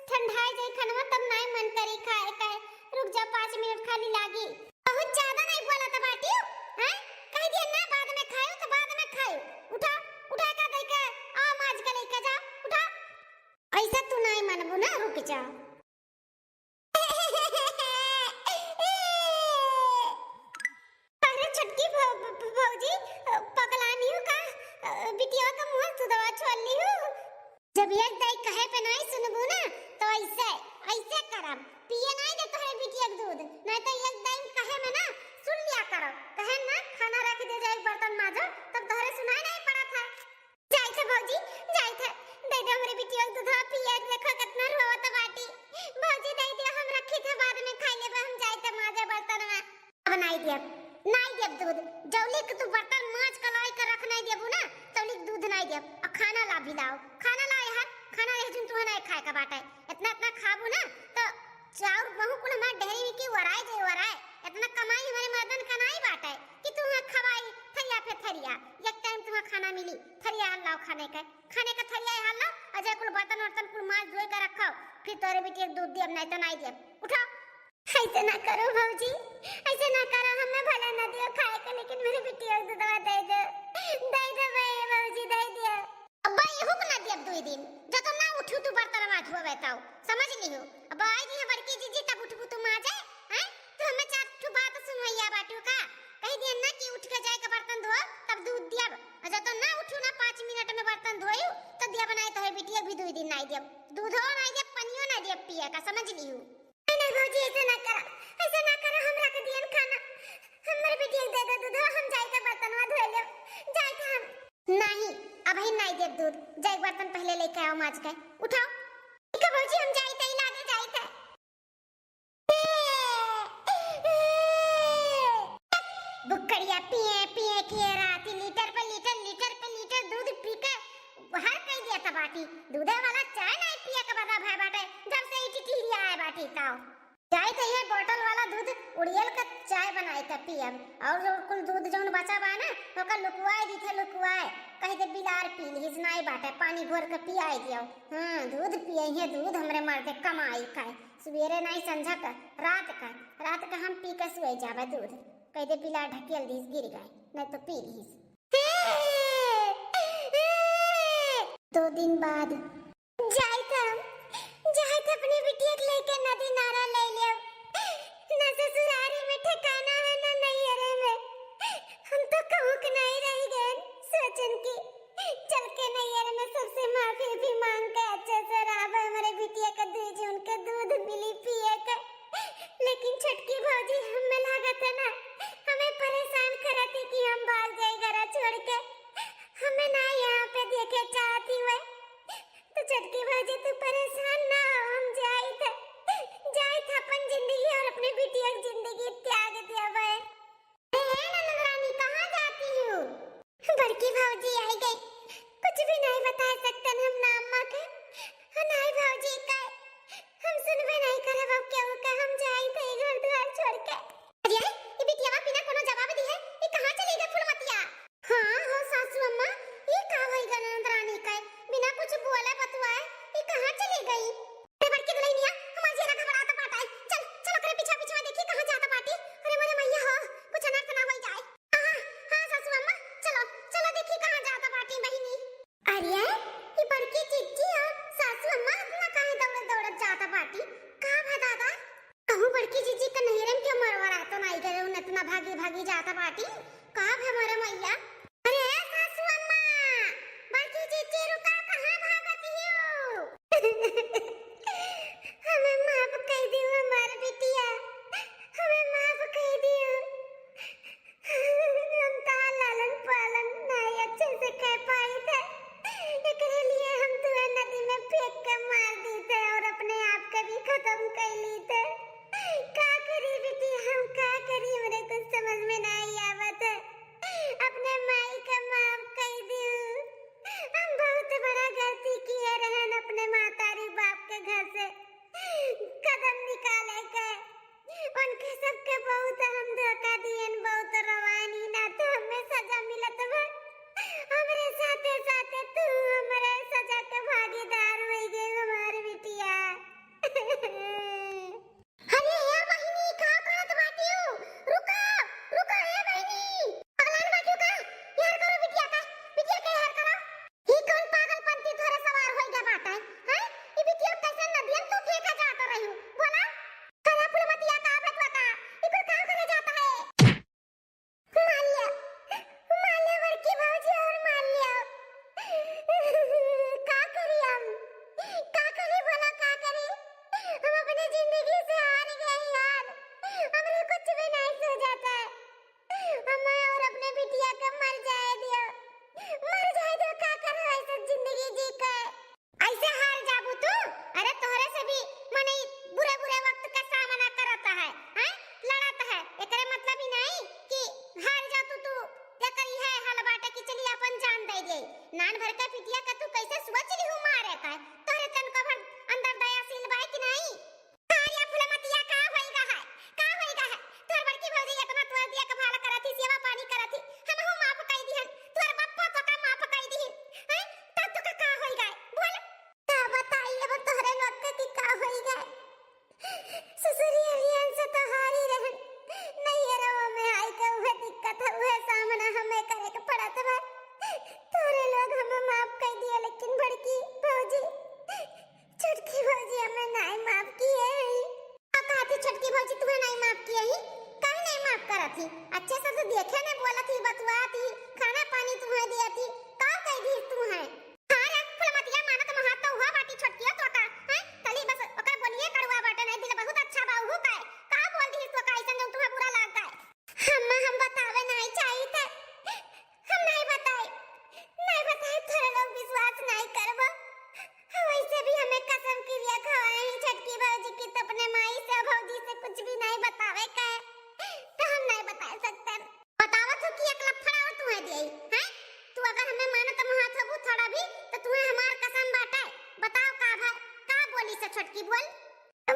ठंडाए जाए खानवा, तब नाई मन करी खाए का। रुक जाओ, पाँच मिनट खाली लागी। बहुत ज्यादा नहीं बोला था बाटियो, हैं? कह दिया ना बाद में खायो तो बाद में खायो। उठा, उठा के दे के, आओ माज के लेके जाओ, उठा। ऐसे तू नहीं मनबू ना, रुक जा। अरे छोटकी भौ-, भौ-, भौजी, पगलानी हो का? बिटिया का मुंह से दूधवा छोड़ ली हो। जब एक दाई कहे पे नहीं सुनबू ना, तो ऐसे, ऐसे करब। पिए नहीं दे तोहरे बिटिया के दूध, नहीं तो एक दाई कहे में ना सुन लिया करब। कहे ना खाना रख दे जाए, बर्तन माजो, तब तोहरे सुनाई नहीं पड़ा था। जाई थे भौजी, जाई थे, दे दे हमरे बिटिया के दूधवा पिए, देखो कितना रोवत बाटी। भौजी दे दियो, हम रखी थे, बाद में खाई लेबे, हम जाई थे माजे बर्तनवा। अब नाई देब, नाई देब दूध। जौली के तू बर्तन माज के लाई के रख नाई देबू ना, तौली के दूध नाई देब। अब खाना ला भी लाओ, खाना लाओ यार, खाना रह जुन तुहा नाहीं खाए का बाटे। इतना, इतना खाबू ना, तो चाउर गहूँ कुल हमार डेहरी में की वराए जे वराए। इतना कमाई हमारे मर्दन का नाहीं बाटे कि तुहा खवाई थरिया पे थरिया। एक टाइम तुहा खाना मिली, थरिया हल्लाओ खाने के, खाने का थरिया हल्लाओ, और जे कुल बर्तन वर्तन कुल माज धोए के रखो, फिर तोरे बिटिया के दूध दियब, नाहीं तो नाहीं दियब। उठो। ऐसे ना करो भौजी, ऐसे ना करो, हमें भले ना दियो खाए के, लेकिन मेरे बिटिया के दूधवा दे दो, दे दो बे भौजी, दे दियो। अब भाई हुक ना दियब दुई दिन, जब तो ना उठू तू बर्तन माज धोवे तो, समझ लियो। अब आई जी बड़की जीजी तब उठबू तू माजे, हैं? तू हमें चार ठू बात सुनवैया बाटू का? कही दिया ना कि उठ के जाए के बर्तन धो, तब दूध दियब। और जब तो ना उठू ना पाँच मिनट में बर्तन धोयू, तो दियब नाहीं तो है बिटिया भी दुई दिन नाहीं दियब। दूधो नाहीं दियब, पनियो नाहीं दियब पिए का, समझ लियो। नहीं, नहीं भौजी, ऐसे ना करा, ऐसे ना करा, हमरा के दियन खाना, हमर बिटिया के दे दे दूध, हम जाई के बर्तनवा धोए लेब, जाई के हम। नहीं, अबही नाहीं देब दूध, जाई बर्तन पहले लेके आओ माज के, उठाओ। ठीक है भौजी, हम जाई थे, लागे जाई थे। बुकड़िया पिए पिए के राती लीटर पे लीटर, लीटर पे लीटर दूध पी के हर कई दिया था बाटी। दूधे वाला चाय नाहीं पिए के बदा भय बाटे, जब से ई टिटिरिया आए बाटी ताओ। जाई थे ये बोतल वाला दूध उड़ियल के चाय बनाई के पियब, और जो कुल दूध जौन बचा बा ना, ओकर लुकवाए दी थे, लुकवाए। कही दे बिलार पी लीस, नाहीं बाटे, पानी घोर के पियाई दियो। हाँ, दूध पिए हैं, दूध हमरे मर्दे कमाई खाए, सुबेरे नाहीं संझा का, रात का, रात का हम पी के सुए जाबे दूध। कही दे बिलार ढकेल दीस, गिर गए, नाहीं तो पी लीस। दो दिन बाद जाइत हम, जाइत अपनी बिटिया के लेके नदी नारा ले लेब। ना ससुरारी में ठिकाना है, ना नैहरे में। हम तो कहूँ के नाहीं रह गए, सोचन की चल के नैहर में सबसे माफी भी मांग के अच्छे से रहब। हमारे बिटिया के दुई जून के दूध मिली पिए के। लेकिन छोटकी भौजी हमें लागत है ना, हमें परेशान करती कि हम भाग जाए घर छोड़ के। हमें ना यहाँ पे देखे चाहती हुए। तो छोटकी भौजी, तू परेशान ना हो, हम जाइत, जाइत अपन जिंदगी और अपने बिटिया की जिंदगी त्याग दिया बे। ए, ए ननद रानी, कहाँ जाती हो? बड़की भौजी आई गई, कुछ भी नहीं बता सकतन हम ना अम्मा के, हाँ, नहीं भौजी का, हम सुनबे नहीं करब अब केहू का, हम जाइत घर द्वार छोड़ के। अरे, ई बिटियावा बिना कोनो जवाब दिहे, ई कहाँ चली गई फुलमतिया? हाँ हो सासू अम्मा, ई का होई गनंद रानी का? बिना कुछ बोले बतुआए, ई कहाँ चली गई? अरे बड़की दुल्हनिया, हमार जियरा घबरात बाटे। चल, चल ओकरे पीछा पीछा देखी कहाँ जात बाटी। अरे मोरे मैया हो, कुछ अनर्थ ना होई जाए। हाँ, हाँ सासू अम्मा, चलो, चलो देखी कहाँ जात बाटी बहिनी। अरे, ई बड़की जीजी और सासू अम्मा इतना काहे दौड़त दौड़त जात बाटी? का भा दादा? कहूँ बड़की जीजी के नैहरन के मरवरा तो नाई गए, उन इतना भागी भागी जात बाटी। का भा मोरे मैया? अरे सासू अम्मा, बड़की जीजी रुका, कहाँ भागत हियो? हमें माफ कई दियो हमार बिटिया, हमें माफ कई दियो। हम तोहार लालन पालन नाई अच्छे से कर पाई थे, एकरे लिए हम तुहे नदी में फेंक के मार दी थे और अपने आप के भी खत्म कर ली थे। का करी बेटी, हम का करी, हमरे कुछ समझ में नाई आवत है। अपने माई का माफ कर दियो, हम बहुत बड़ा गलती किए रहन अपने मातारी बाप के घर से कदम निकाले के। छोटकी बोल।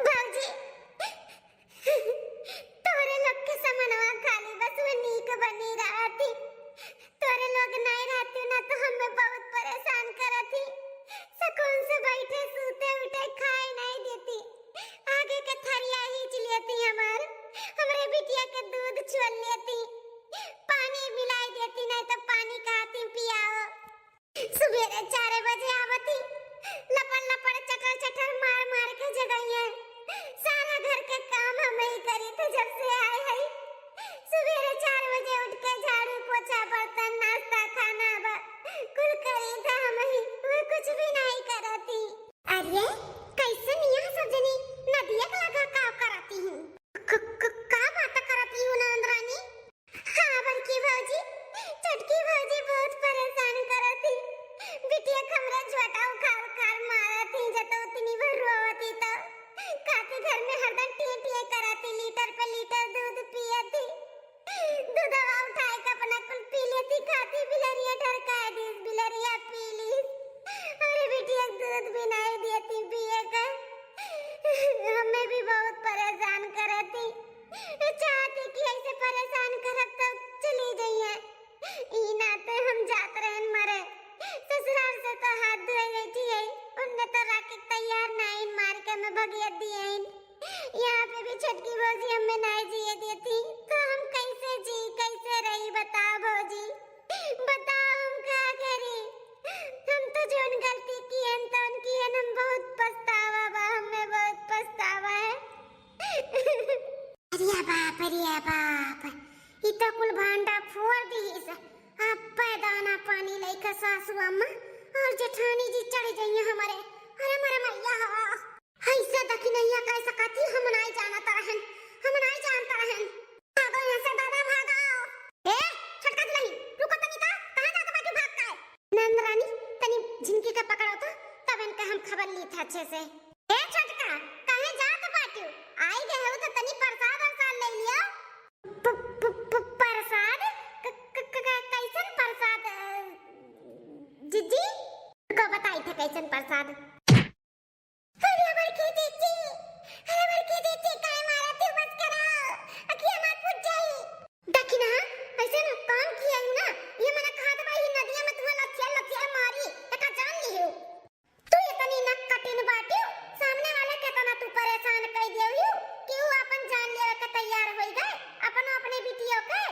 भौजी, तोरे लोग के समनवा खाली बस वो नीक बनी रहती। तोरे लोग नहीं रहती ना तो हमें बहुत परेशान करती। सुकून से बैठे, सूते, उठे, खाए नहीं देती। आगे के थरिया हींच लेती हमार। हमरे बिटिया के दूध छोल लेती। पानी मिलाई देती, नहीं तो पानी कहती पियाओ। सुबेरे चार बजे आवती, लपड़ लपड़ चटर चटर मार मार के जगइहैं। सारा घर के काम हम ही करी थे जब से आए हई। सुबेरे चार बजे उठ के झाड़ू पोछा बर्तन नाश्ता खाना बा कुल करी थे हम ही, वो कुछ भी नहीं करती। अरे कैसे मियाँ सब जनी नदिया के लगा का करती हूँ? क-, क-, का बात करती हूँ ननद रानी? हाँ बड़की भौजी, छोटकी भौजी बहुत परेशान करती। बिटिया के हमरा झोटा उखाड़ उखाड़ मारती, जतौतनी भर रोवती तो। काती घर में हरदम टिए टिए करती, लीटर पे लीटर दूध पियती। दूधवा उठाए के अपना कुल पी लेती, खाती बिलरिया ढरकाए दीस, बिलरिया पी लीस। अरे बिटिया दूध भी नहीं देती पिए के। हमें भी बहुत परेशान करती। चाहती कि ऐसे परेशान करब तो चली जइहैं। ई नाते हम जात रहन मरे। ससुराल से तो हाथ धोए बैठी है, उनने तो राखे तैयार नाइन मार के हमें भगिया दिए हैं। यहाँ पे भी छोटकी भौजी हमें नहीं जिए देती, तो हम कैसे जी, कैसे रही, बताओ भौजी, बताओ हम का करी। हम तो जौन गलती किहन, तौन किहन, हम बहुत पछतावा बा, हमें बहुत पछतावा है। अरे बाप, अरे बाप, ई तो कुल भांडा फोड़ दीस। अब पैदाना पानी लइके सासू अम्मा और जेठानी जी चढ़ जइहैं हमरे। अरे मरे मैया हो। ऐसे दखिनहिया कैसे कहती, हम नाई जानत रहन, हम नाई जानत रहन। भागो यहाँ से दादा, भागो। ए, छोटका दुलही, रुको तनी ता, कहाँ जात बाटी भाग के? नंद रानी, तनी झिनकी के पकड़ो तो, तब इनका हम खबर ली था अच्छे से। ए छोटका, काहे जात बाटू? आई गए हो तो तनी प्रसाद वरसाद ले लियो। प-, प-, प-, प्रसाद? क-, क-, क-, क-, कैसन प्रसाद, अ, जिज्जी? को बताई थे कैसन प्रसाद? अरे बड़की जिज्जी, अरे बड़की जिज्जी, काहे मारत हो? बस करो, अखिया मार फूट जाई। देखी ना, ऐसे ना काम किया ही ना, ये मने कहा था भाई, नदिया में तुम्हें लथिया लथिया मारी, एका जान लियो। तू इतनी नक कटिन बाटियो, सामने वाले के तना तू परेशान कई देवियो कि ऊ अपन जान लेवे के तैयार होई गए, अपनो अपने बिटियो के।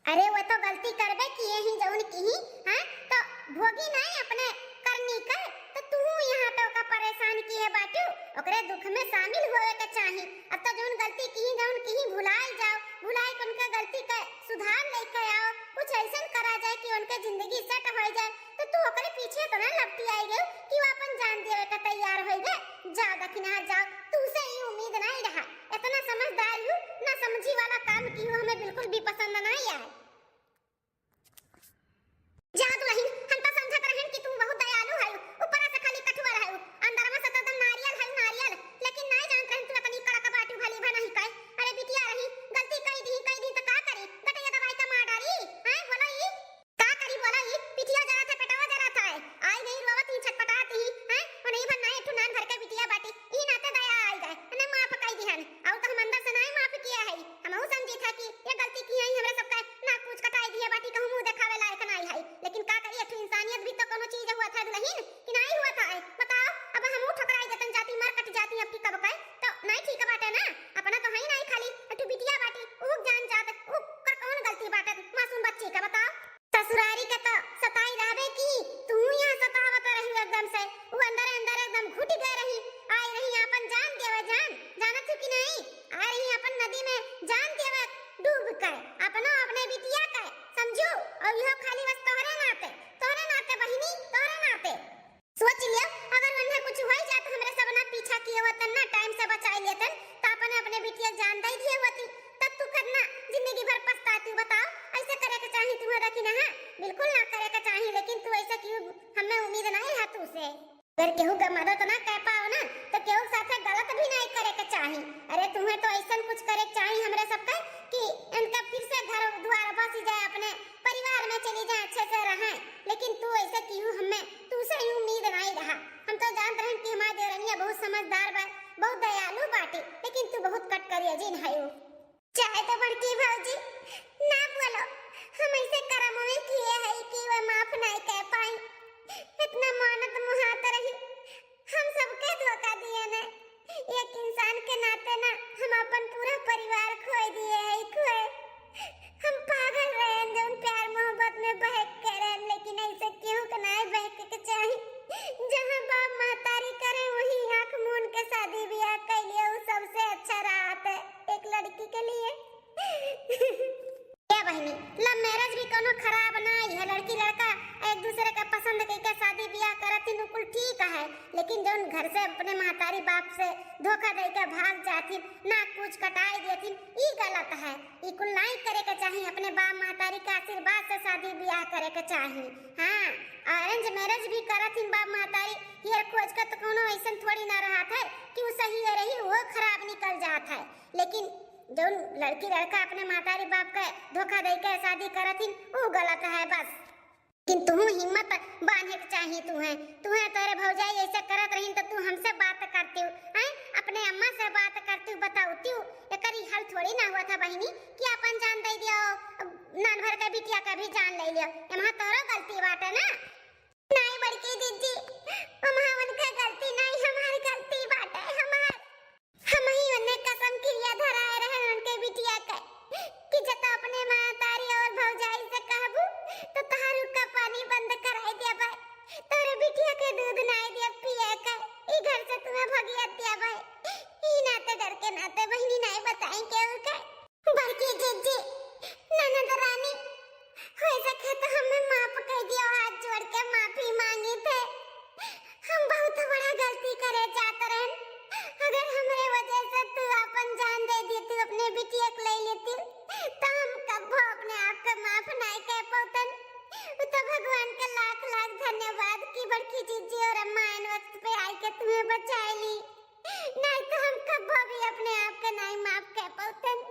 अरे वो तो गलती करबे किए ही जौन किही, हैं? तो भोगी नहीं अपने करनी के, तो तू यहाँ पे ओका परेशान किहे बाटियो, ओकरे दुख में शामिल होवे के चाही। अब तो जौन गलती किही जौन किही भुलाए जाओ, भुलाए के उनके गलती के सुधार लेके आओ, कुछ ऐसन करा जाए कि उनके जिंदगी सेट हो जाए। तो तू ओकरे पीछे तो ना लपटी आई गयो कि वो अपन जान देवे का तैयार होई गए। जाओ दखिनहा जाओ, तू से ई उम्मीद नहीं रहा। इतना समझदार हूँ, ना समझी वाला काम की हूँ, हमें बिल्कुल भी पसंद नहीं आए। जाओ दुलहिन, हम तो समझत रहन कि तू बहुत दयालु है, ऊपर से खाली कठुआ रहे, अंदर में से तो एकदम नारियल है, नारियल। लेकिन नहीं जानत रहन तू इतनी कड़क बाटू, भली भा नहीं कहे। अरे बिटिया रही, गलती कई दी, कई दी तो का करी? गटैया दवाई का मार डारी, हैं? बोलो ई? का करी बोला ई? पिठिया जरा था, पेटवा जरा था है। आई गई रोवत ही, छटपटात ही, हैं? और नहीं भर ना एक ठो नान भर के बिटिया बाटी। ई नाते दया आई गए, ने माफ कई दिहन। और तो हम अंदर से नहीं माफ किया है। हमहू समझी था कि ये गलती की है, हमरे सबका नाक पूछ कटाई दिए बाटी, कहूँ मुँह देखावे लायक नहीं है। लेकिन का करी, एक ठो इंसानियत भी तो कोनो चीज हुआ था दुलहिन, कि नहीं हुआ था है? बताओ, अब हमहू ठुकराई जतन जाती, मर कट जाती, अब की कब कहे? तो नहीं ठीक बाटे ना, अपना तो है ही नहीं खाली, एक ठो बिटिया बाटी, ऊ जान जात, ऊ कर कौन गलती बाटे मासूम बच्ची का, बताओ? ससुरारी के तो सताई रहबे की, तू यहाँ सतावत रही एकदम से। ऊ अंदर अंदर एकदम घुट गए रही, आई रही आपन जान देवे जान, जानत हो कि नहीं? आई रही आपन नदी में जान देवे डूब के, अपनो अपने बिटिया के, समझू? और यह खाली बस तोहरे नाते, तोहरे नाते बहिनी, तोहरे नाते। सोच लियो, अगर उन्हें कुछ होई जात हमरे सब ना पीछा किए होतन ना, टाइम से बचाई लेतन, तो अपने, अपने बिटिया के जान दे दिए होती, तब तू कितना जिंदगी भर पछताती, बताओ? ऐसे करे के चाही तुम्हें रखी ना, हाँ? बिल्कुल ना करे के चाही, लेकिन तू ऐसे क्यों, हमें उम्मीद नहीं रहा तू से। अगर केहू के मदद ना कर पाओ ना, तो केहू के साथे गलत भी नहीं करे के चाही। अरे तुम्हें तो ऐसन कुछ करे के चाही हमरे सबके कि इनका फिर से घर द्वार बस जाए, अपने परिवार में चली जाए, अच्छे से रहें, लेकिन तू ऐसे क्यों, हमें तू से ही उम्मीद नहीं रहा। हम तो जानत रहन कि हमार देवरनिया बहुत समझदार बा, लेकिन तू बहुत कटकरिया जिन हयू। चाहे तो बड़की भौजी ना बोलो, हम ऐसे करम में किए है कि वह माफ नहीं कर पाई। इतना मानत मुहात रही, हम सबके धोखा दिए ने। एक इंसान के नाते ना हम अपन पूरा परिवार खोए दिए है, खोए। हम पागल रहन जौन प्यार मोहब्बत में बहक के रहन, लेकिन ऐसे केहू के नाय बहके के चाही। जहाँ बाप महतारी करे वही आँख मून के शादी ब्याह कैलिए, उ सबसे अच्छा रहत है एक लड़की के लिए। ए बहिनी, love marriage भी कोनो खराब नाई है। लड़की लड़का एक दूसरे का पसंद कइके शादी ब्याह करत हिन, उ कुल ठीक है, लेकिन जौन घर से अपने महतारी बाप से धोखा दइके भाग जात हिन, नाक पूछ कटाई देत हिन, ई गलत है। ई कुल नाई करे के चाही, अपने बाप महतारी के आशीर्वाद से शादी ब्याह करे के चाही। हाँ, arrange marriage भी करत हिन बाप महतारी, हेर खोज के तो कोनो ऐसन थोड़ी ना रहत है कि उ सही है रही, वो खराब निकल जात है। लेकिन जौन लड़की लड़का अपने महतारी बाप के धोखा दइके शादी करत हिन, उ गलत है बस। लेकिन तुहूँ हिम्मत बांधे के चाही तुहें। तुहें तोरे भौजाई ऐसे करत रहिन त तू हमसे बात करतिउ, हैं? अपने अम्मा से बात करतिउ, बताउतिउ। एकर ई हाल थोड़ी ना हुआ था बहिनी कि अपन जान दे दियो, नान भर के बिटिया का भी जान ले लियो। एमा तोरो गलती बाटे ना? नाई बड़की जीजी, ओमा उनके गलती नाई, हमार गलती बाटे, हमार। हमही ओन्ने कसम किरिया धराए रहन उनके बिटिया के कि जब अपने महतारी और भौजाई से कहबू तो तहार हुक्का पानी बंद कराई देबे, तोरे बिटिया के दूध नाई देब पिए के, ई घर से तुम्हें भगिया देबे। ई नाते डर के नाते बहिनी नाई बताई केहू के। बड़की जीजी, ननद रानी, हो सके तो हमें माफ कर दियो, हाथ जोड़ के माफी मांगी थे। हम बहुत बड़ा गलती करे जात रहन। अगर हमरे वजह से तू अपन जान दे देती, अपने बिटिया के ले लेती, तो हम कब्बो अपने आप के माफ नाई कर पौतन। उ तो भगवान के लाख लाख धन्यवाद कि बड़की जीजी और अम्मा ऐन वक्त पे आइके तुम्हें बचाए ली, नाई तो हम कब्बो भी अपने आप के नाई माफ कर पौतन।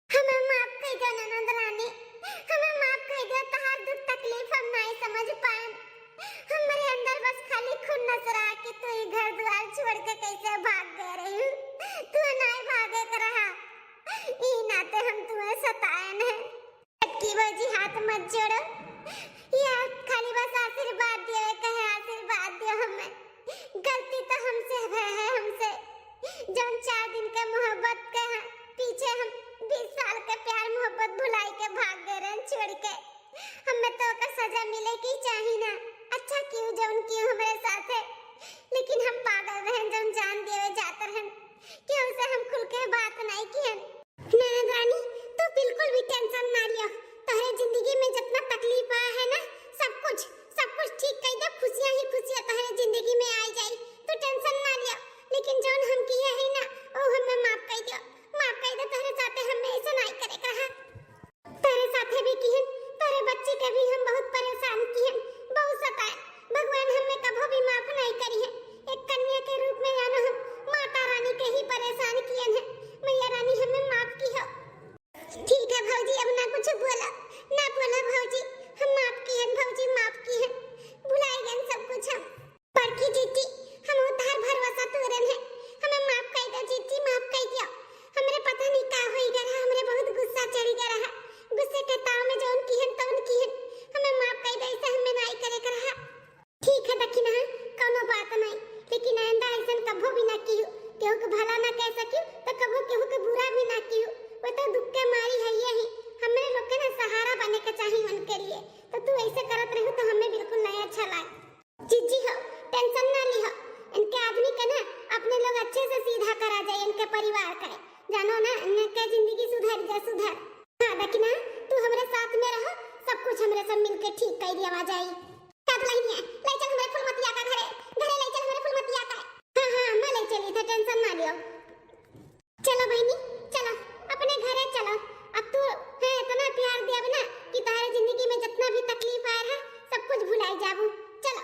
हमें माफ कई दो ननद रानी, हमें माफ कई दो, तहार दुख तकलीफ हम नाई समझ पाएन। हमरे अंदर बस खाली खुन्नस रहा कि तू ई घर द्वार छोड़ के कैसे भाग गए रही। तू नाई भागे के रहा, ई नाते हम तुम्हें सताएन है। बड़की भौजी हाथ मत जोड़ो, या खाली बस आशीर्वाद दियो, कहे आशीर्वाद दियो हमें। गलती तो हमसे भय है, हमसे। जौन चार दिन के मोहब्बत के ह-, पीछे हम बीस साल के प्यार मोहब्बत भुलाई के भाग गए रहन छोड़ के। हमें तो ओकर सजा मिले की चाही ना। अच्छा किहू जौन किहू हमरे साथे, लेकिन हम पागल रहन जौन जान देवे जात रहन। केहू से हम खुल के बात नाई किहन। ननद रानी, तू बिल्कुल भी tension ना लियो। तोहरे जिंदगी में जितना तकलीफ आया है ना, सब कुछ, सब कुछ ठीक कर दे। खुशियाँ ही खुशियाँ तोहरे जिंदगी में आ जाई, तू tension ना लियो। लेकिन जौन हम किए है ना, वो हमें माफ कर दियो, माफ कर दे। तोहरे साथे हमें ऐसे नाई करे के रहा। तोहरे साथे भी किहन, तोहरे बच्ची के भी हम बहुत परेशान किहन, बहुत सताए। भगवान हमें कभो भी माफ नाई करिहन। एक कन्या के रूप में जानो हम माता रानी के ही परेशान किहन है। मैया रानी हमें माफ किहो। ठीक है भौजी, अब ना कुछ बोला, ना बोला भौजी, हम माफ किहन भौजी, माफ किहन, भुलाई गन सब कुछ हम। बड़की जीजी, हम तोहार भरोसा तोड़न है, हमें माफ कर दो जीजी, माफ कर दियो। हमरे पता नहीं का होई गया रहा, हमरे बहुत गुस्सा चढ़ गया रहा, गुस्से के ताव में जौन किहन तौन किहन, हमें माफ कर दो, ऐसे हमें नाई करे के रहा। ठीक है दखिनहा, कौनो बात नहीं, लेकिन आइंदा ऐसन कभो भी ना किहू, केहू के भला ना कह सकियो तो कभो केहू के बुरा भी ना किहू। वो तो दुख के मारी है यही, हमरे लोग के ना सहारा बने के चाही उनके लिए। तो तू ऐसे करत रहू तो हमें बिल्कुल नहीं अच्छा लाग। जीजी हो, tension ना लिहो, इनके आदमी के ना अपने लोग अच्छे से सीधा करा जाए, इनके परिवार का, जानो ना, इनके जिंदगी सुधर जा, सुधर। हाँ दखिनहा, तू हमरे साथ में रहो, सब कुछ हमरे सब मिलके ठीक कर दिया जाई। का दुल्हनिया, ले चल हमरे फुलमतिया का घरे, घरे ले चल हमरे फुलमतिया का। हाँ, हाँ, अम्मा ले चली थे, tension ना लियो। चलो बहिनी, चलो, अपने घरे चलो। अब तू है इतना प्यार देब ना कि तोहरे जिंदगी में जितना भी तकलीफ आए रहा, सब कुछ भुलाई जाबू। चलो।